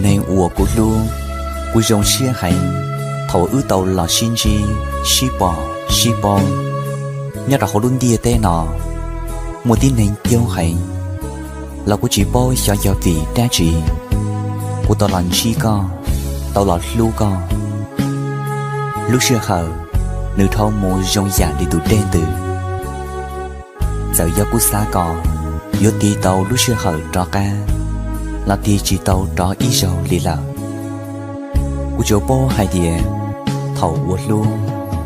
Neeg uas kuv hlub, kuv zoo siab heev thaum wb tau los sib ntsib, sib pom, sib paub. Nyob rau hauv lub ntiaj teb no, muaj tib neeg coob heev, los kuv tsis paub xyov yog vim dab tsi kuv tau los ntsib koj, tau los hlub koj. Lub sij hawm nws dhau mus zoo yam li tus dej ntws. Txawm yog kuv xav kom yuav tig tau lub sij hawm rov qab, los tig tsis tau rov ib zaug li lawm. Kuv tsuas paub hais tias thaum uas hlub,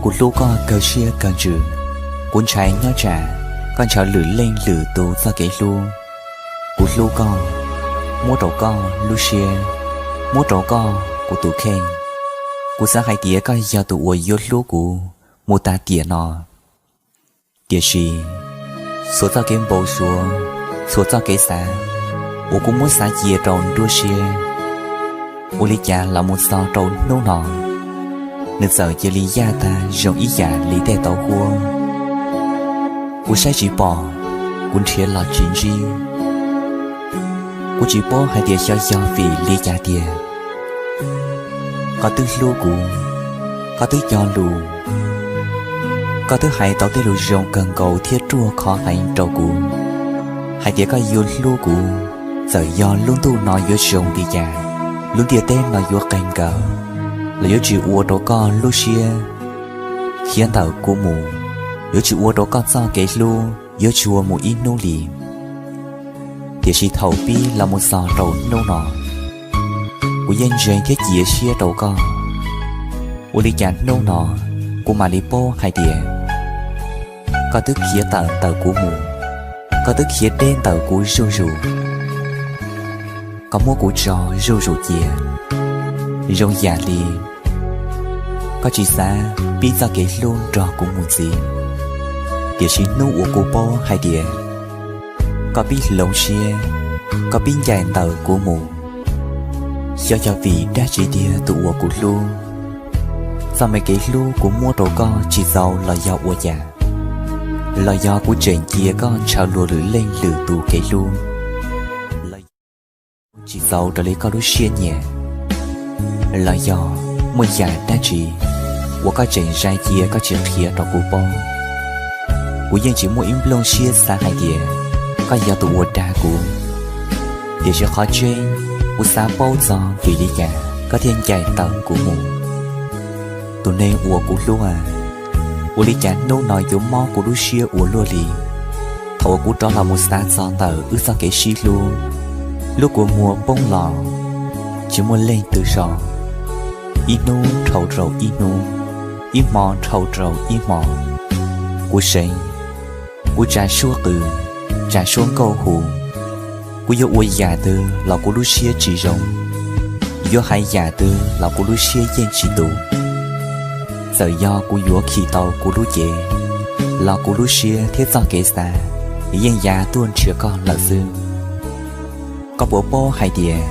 kuv hlub koj kawg siab kawg ntsws. Kuv ntshai nyob tsam koj ntshaw lwm leej lwm tus txoj kev hlub. Kuv hlub koj, muab rau koj lub siab, muab rau koj kuv tus kheej. Kuv xav hais tias koj yog tus uas yuav hlub kuv mus tas tiam no. Tiam sis txhua txoj kev npau suav, txhua txoj kev xav uas kuv muab xav cia rau nruab siab, ua li cas los mus txog rau hnub no, nws txawm cia li yaj tag zoo ib yam li tej tauv huab. Kuv saib tsis pom, kuv nrhiav los tsis ntsib. Kuv tsis paub hais tias xyov yog vim li cas tiag. Koj twb hlub kuv, koj twb cog lus, koj twb hais tau tej lus zoo kawg nkaus thiab ruaj khov heev rau kuv, hais tias koj yuav hlub kuv, txawm yog lub ntuj no yuav zoo li cas, lub ntiaj teb no yuav qeeg nkaus, los yuav tsis ua rau koj lub siab khiav ntawm kuv mus, yuav tsis ua rau koj txoj kev hlub yuav tsis ua mus ib hnub li. Tiam sis thaum pib los mus txog rau hnub no, kuv yeej ntseeg thiab cia siab rau koj. Ua li cas hnub no kuv mam li paub hais tias koj twb khiav tawm ntawm kuv mus, koj twb khiav deb ntawm kuv zuj zus. Koj muab kuv tso zuj zus cia, zoo yam li koj tsis xav pib txoj kev hlub nrog kuv mus ntxiv. Tiam sis hnub uas kuv paub hais tias koj pib hloov siab, koj pib ncaim ntawm kuv mus, xyov yog vim dab tsi tiag tus uas kuv hlub. Txoj me kev hlub kuv muab rau koj tsis txaus los yog ua cas, los yog kuv tseem cia koj ntshaw luag lwm leej lwm tus kev hlub, los yog tsis txaus raws li koj lub siab nyiam, los yog muaj yam dab tsi uas koj tseem zais cia koj tsis qhia rau kuv paub. Kuv yeej tsis muaj ib nplooj siab xav hais tias koj yog tus uas dag kuv. Tiam sis qhov tseeb, kuv xav paub txog vim li cas koj thiaj ncaim ntawm kuv mus. Tus neeg uas kuv hlub a, ua li cas hnub no yuav mob kuv lub siab ua luaj li? Thaum uas kuv rov los mus xav txog ntawm wb txoj kev sib hlub, lub kua muag poob los tsis muaj leej twg so, ib hnub dhau rau ib hnub, ib hmo dhau rau ib hmo. Kuv seev, kuv tsa suab qws, tsa suab nkauj hu. Kuv yuav ua yam twg los kuv lub siab tsis zoo, yuav hais yam twg los kuv lub siab yeej tsis tus. Txawm yog kuv yuav khi tau kuv lub cev, los kuv lub siab thiab txoj kev xav yeej ya tuaj nrhiav koj lawm xwb. Koj puas paub hais tias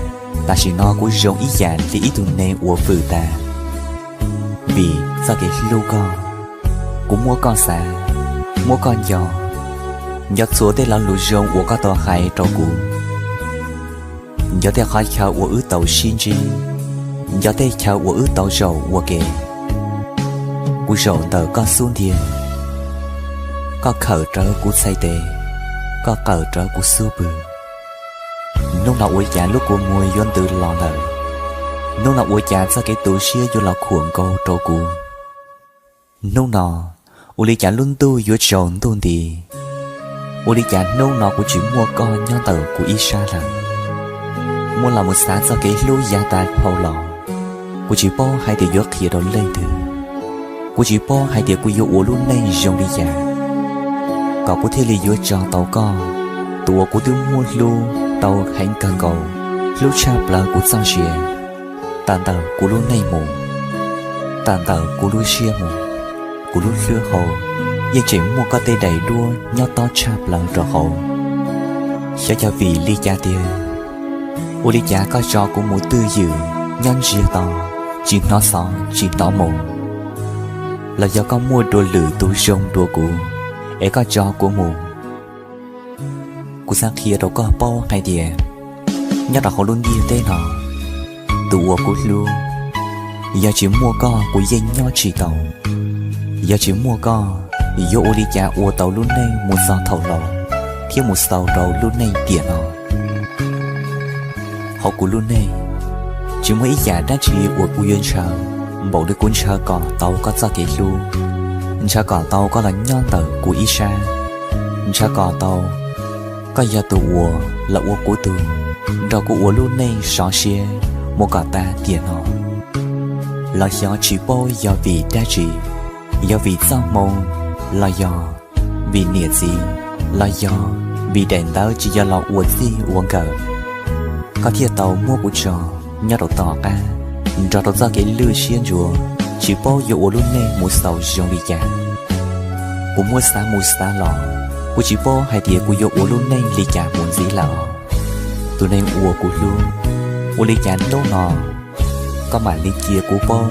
tam sim no kuv zoo ib yam li ib tug neeg uas vwm tas? Vim txoj kev hlub koj, kuv muab koj xav, muab koj nco, nco txhua tej lo lus zoo uas koj tau hais rau kuv, nco tej qhov chaw uas wb tau sib ntsib, nco tej chaw uas wb tau zaum ua ke. Kuv zaum ntawm koj xub ntiag, koj khawm rawv kuv txhais tes, koj qawm rawv kuv xub pwg. Hnub no ua cas lub kua muag yuav ntws los lawm? Hnub no ua cas txoj kev tu siab yuav los khuam nkaus rau kuv? Hnub no ua li cas lub ntuj yuav tsaus ntuj nti? Ua li cas hnub no kuv tsis muaj koj nyob ntawm kuv ib sab lawm? Muab los mus xav txoj kev hlub yav tas dhau los, kuv tsis paub hais tias yuav qhia rau leej twg. Kuv tsis paub hais tias kuv yuav ua lub neej zoo li cas kom kuv thiaj li yuav tso tau koj, tus uas kuv twb muab hlub tau heev kawg nkaus, hlub tshaj plaws kuv txoj sia. Tawm ntawm kuv lub neej mus, tawm ntawm kuv lub siab mus, kuv lub hlwb hau yeej tseem muaj koj tej daim duab nyob tob tshaj plaws rau hauv. Xyov yog vim li cas tiag, ua li cas koj tso kuv mus twj ywm nyob ntsiag to, tsis hnov xov tsis hnov moo, los yog koj muaj dua lwm tus zoo dua kuv es koj tso kuv mus? Kuv xav qhia rau koj paub hais tias nyob rau hauv lub ntiaj teb no, Tus uas kuv hlub, yog tsis muaj koj kuv yeej nyob tsis tau. Yog tsis muaj koj, yuav ua li cas ua tau lub neej mus txog thaum laus thiab mus xaus rau lub neej tiam no? Hauv kuv lub neej, tsis muaj ib yam dab tsi uas kuv yuav ntshaw npaum li kuv ntshaw kom tau koj txoj kev hlub, ntshaw kom tau koj los nyob ntawm kuv ib sab, ntshaw kom tau koj yog tus uas los ua kuv tug, nrog kuv ua lub neej sov siab mus kom tas tiam no. Los xyov tsis paub yog vim dab tsi, yog vim txoj hmoo, los yog vim niam txiv, los yog vim daim ntawv tsis yog los ua txij ua nkawm, koj thiaj tau muab kuv tso nyob rau tom qab, nrog rau txoj kev lwj siab ntsuav, tsis paub yuav ua lub neej mus xaus zoo li cas. Kuv muab xav mus xav los, kuv tsis paub hais tias kuv yuav ua lub neej li cas mus ntxiv lawm. Tus neeg uas kuv hlub, ua li cas hnub no koj mam li cia kuv paub?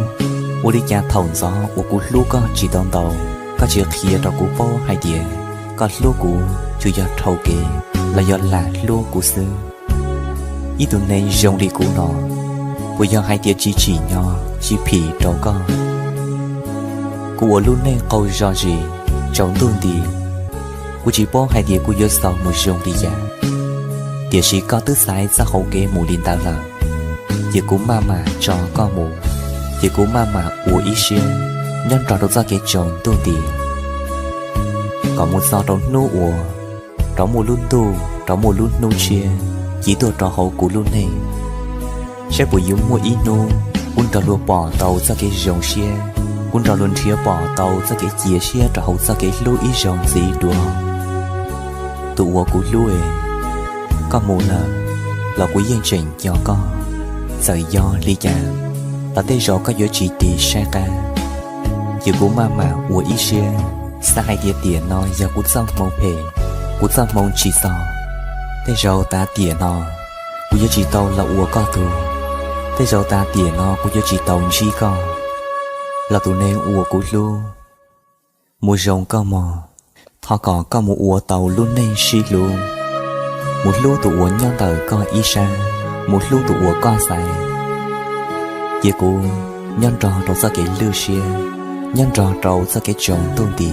Ua li cas thaum ntxov uas kuv hlub koj tsis tau ntau, koj tsis qhia rau kuv paub hais tias koj hlub kuv tsuas yog dhau kev los yog lam hlub kuv xwb? Ib tug neeg zoo li kuv no, puas yog hais tias tsis tsim nyog tsis phim rau koj? Kuv ua lub neej qaug zog zis, tsaus ntuj nti, kuv tsis paub hais tias kuv yuav xaus mus zoo li cas. Tiam sis koj twb xaiv txoj hau kev mus li ntawd lawm, ces kuv maj mam tso koj mus, ces kuv maj mam ua ib siab nyob nrog rau txoj kev tsaus ntuj nti, kom mus txog rau hnub uas rov muaj lub ntuj, rov muaj lub hnub tshiab ci tuaj rau hauv kuv lub neej, saib puas yuav muaj ib hnub kuv nrog luag pom tau txoj kev zoo siab, kuv nrog luag nrhiav pom tau txoj kev cia siab rau hauv txoj kev hlub ib zaug ntxiv dua. Tus uas kuv hlub, koj mus lawm los kuv yeej tseem nco koj. Txawm yog li cas los tej zaum koj yuav tsis tig saib qab, ces kuv maj mam ua ib siab, xav hais tias tiam no yog kuv txoj hmoo phem, kuv txoj hmoo tsis txaus. Tej zaum tas tiam no kuv yuav tsis tau los ua koj tug, tej zaum tas tiam no kuv yuav tsis tau ntsib koj. Los tus neeg uas kuv hlub, mus zoo koj mog. Thov kom koj mus ua tau lub neej sib hlub, mus hlub tus uas nyob ntawm koj ib sab, mus hlub tus uas koj xaiv, cia kuv nyob nrog rau txoj kev lwj siab, nyob nrog rau txoj kev tsaus ntuj nti.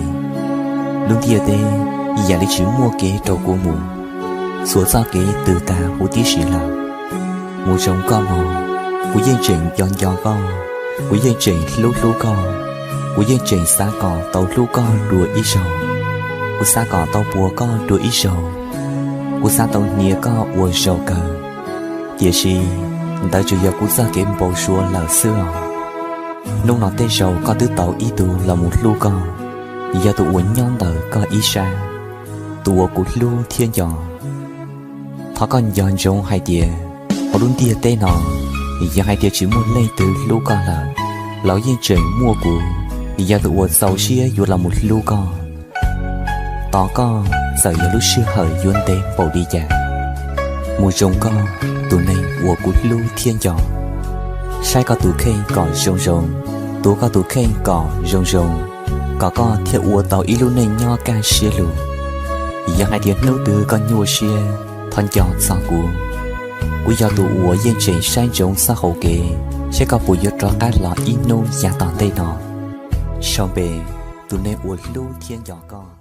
Lub ntiaj teb yam li tsis muaj kev rau kuv mus, txhua txoj kev twb tag huv tib si lawm. Mus zoo koj mog, kuv yeej tseem nco nco koj, kuv yeej tseem hlub hlub koj, kuv yeej tseem xav kom tau hlub koj dua ib zaug, kuv xav kom tau puas koj dua ib zaug, kuv xav tau hnia koj ua zaus kawg. Tiam sis ntawd tsuas yog kuv txoj kev npau suav lawm xwb os. Hnub no tej zaum koj twb tau ib tug los mus hlub koj, yog tus uas nyob ntawm koj ib sab, tus uas kuv hlub thiab nco. Thov koj nco ntsoov hais tias hauv lub ntiaj teb no, yog hais tias tsis muaj leej twg hlub koj lawm, los yeej tseem muaj kuv, yog tus uas txaus siab yuav los mus hlub koj. Tos koj txawm yog lub sij hawm yuav ntev npaum li cas. Mus zoo koj, tus neeg uas kuv hlub thiab nco. Saib koj tus kheej kom zoo zoo, tuav koj tus kheej kom zoo zoo, kom koj thiaj ua tau ib lub neej nyob kaj siab lug. Yog hais tias hnub twg koj nyuaj siab, thov nco txog kuv. Kuv yog tus uas yeej tseem saib ntsoov txoj hau kev, saib koj puas yuav rov qab los ib hnub yav tom ntej no. Sau npe, tus neeg uas hlub thiab nco koj.